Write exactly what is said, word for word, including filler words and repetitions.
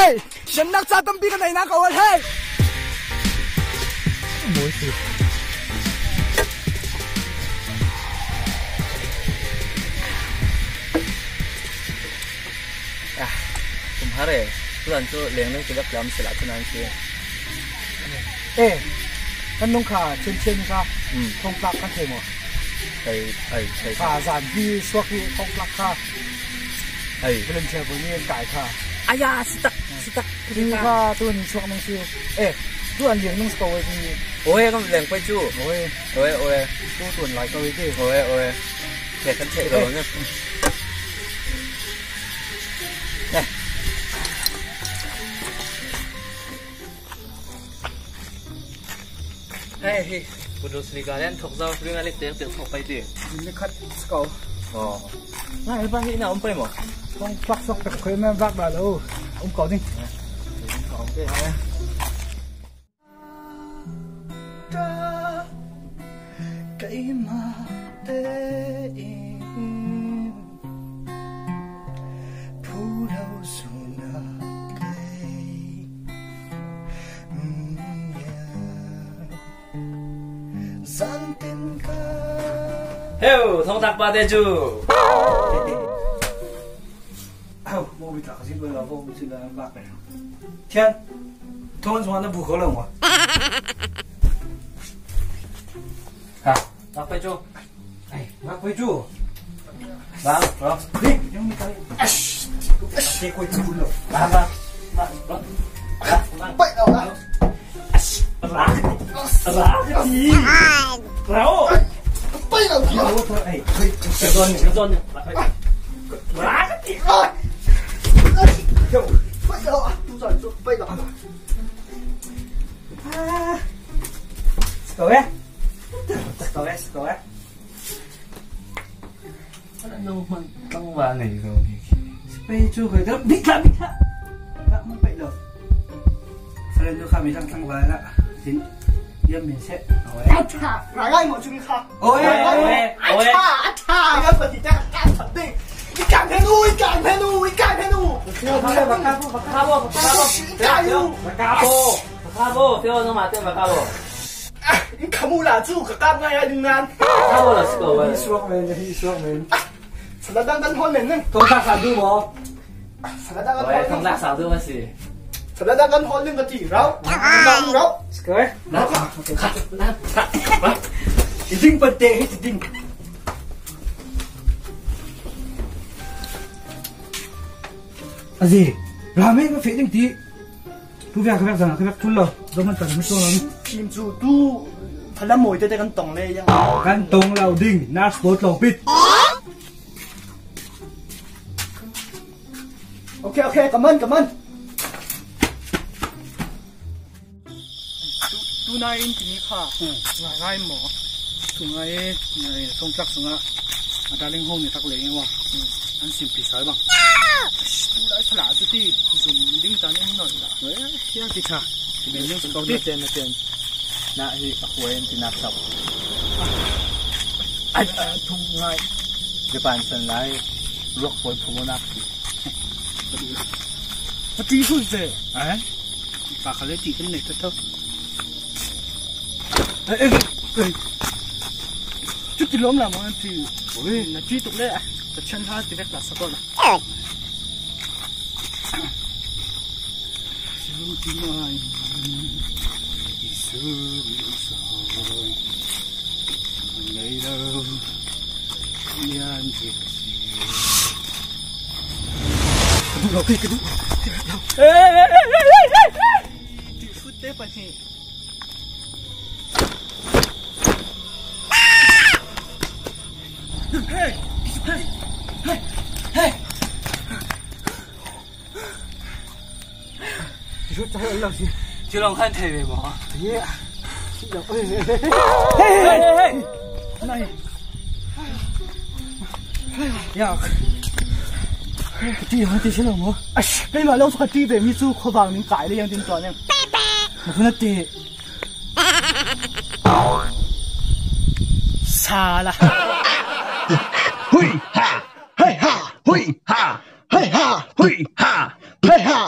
Hei, siamnak ca tampi ka neihnak ka ol hei. Ah, kum har e. Tuan cu leng leng kibak lam sila tuan si. Eh, kan nung kha, chen chen kha, hmm, thongtlak kan thei maw? Thei, thei, thei. Kha zan hi suak hi thongtlak kha. Thei. Volunteer bu ni kai kha. Aya, sitak, sitak. Hi kha, tuan suak nung si. Eh, tuan liang nung si ko ni. Oi, kan leng pai cu. Oi. Oi, oi. Tu tuan lai ko ni. Oi, oi. Thei kan thei lo ne. Eh. Hei, hi. Bundesliga lian thok zau, Premier League te te thok pai ti. Ni khat ko. Oh. Na, hei ba hi na um pai maw? Kong plak sok tak koi men vak ba lo. Um ko ding. Um ko ding. Keimah tein phu lo sunak kei. Zantin ka. Heu, thongtlak pa te cu. Au, mo bi tak si ko la ko si la bak. Thian. Thon suan na bu ko lo mo. Ha, tak pe cu. Ai, ngak pei cu. Bang, bro. Dik, yang ni kali. Ash. Ash, kau itu dulu. Bang, bang. Bang, bang. Bang. Baik dah, bang. Ash. Rak. Rak. Rau. Baik dah, bang. Rau tu, eh. Kau tuan, kau tuan. Rak. Ash. Baik dah, tu tuan, tu baik dah. Ah. Sekau eh. Sekau eh, sekau eh. Ano man tlangval nei lo ni. Spray cu hoi dam bik la bik la. Ka man pai lo. Friend tu kha mi tlang tlangval la. Din. Diam min se. Oi. Acha, rai rai mo chung kha. Oi, oi, oi. Acha, acha. Ka pa ti ta ka sa ding. Ikan henu, ikan henu, ikan henu. Bakabo, bakabo, bakabo. Ikan henu. Bakabo. Bakabo, feel no mate bakabo. Ah, in kamu la cu ka kap ngai a ding nan. Kabo la siko wa. Hi suak men, hi suak men. Saladang kan hol men ning. Kau tak sadu mo. Saladang kan hol ning. Kau tak sadu masih. Saladang kan hol ning kati rau. Rau, rau. Siko eh. Nak, nak, nak. Iding pante, iding. Azi, rame ma fe ding ti. Tu vek vek zang vek tul lo. Dom man kan mi so lo. Phim cu tu phalam mawi tete kan tong le yang. Kan tong lo ding. Nas bot lo pit. Okay, okay, come on, come on. Tu, tu nai in tini kha. Ngai ngai mo. Tu ngai, ngai thongtlak sungah. A darling home ni tak le ngai wa. An sim pi sai bang. Tu lai phala tu ti zum ding ta ni noi la. Siang ti tha. Ti men ni ko ti. Ten ten. Na hi a kuai an ti nak sap. Ai, thung ngai. Japan san lai. Rock boy phumo nak ti. Pati hu ze. Ai. Pa khale ti kan ne ta to. Ei, ei, ei. Cu ti lawm la maw an ti. Oi. Na ti tuk le. Ka chan ha ti vek la sa ko la. Cu ti mai. Isu, isu. Nei lo. Yan ti si. Ka duh lo, ka duh. Ei, ei, ei. Ti fut te pahnih. Cu lawng khan thei ve maw? Hei, hei, hei, hei. Ya. Ti ha ti si lo maw? Ash, keimah lo cu ka ti ve mi cu khuavang ning kai le yang tin tuan yang. Na hun a ti. Sala. Hui ha, hei ha, hui ha, hei ha, hui ha, hei ha.